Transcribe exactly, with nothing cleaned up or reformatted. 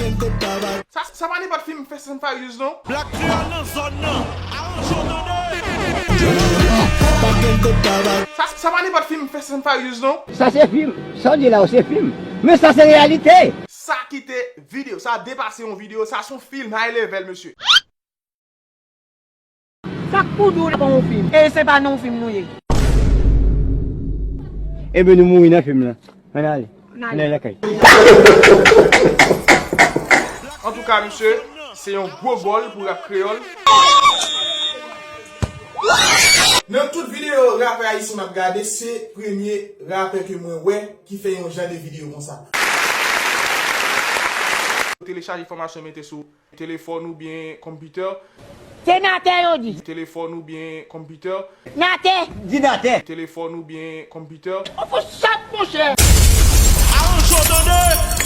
Sa, sa pa nenpòt fim Fast and Furious non. Black Creole nan zòn nan. Aranje w tande. Sa, sa pa nenpòt fim Fast and Furious non. Sa se fim. Sa w di la yo se fim. Men sa se reyalite. Sa kite videyo. Sa depase yon videyo. Sa se yon fim high level, mesye. Sa k pou di w la pa yon fim? E se pa nan yon fim nou ye. Ebyen nou mouri nan fim lan. Ann ale. Ann ale lakay. Antouka, mesye, se yon gwo bòl pou rap kreyòl. Nan tout videyo rapè ayisyen m ap gade, se premye rapè ke mwen wè ki fè yon jan de videyo konsa. Telechaje enfòmasyon mete sou telefòn oubyen konpitè. Se natè yo di. Telefòn oubyen konpitè. Natè. Di natè. Telefòn oubyen konpitè. Ou fou chat, monchè. Aranje w tande.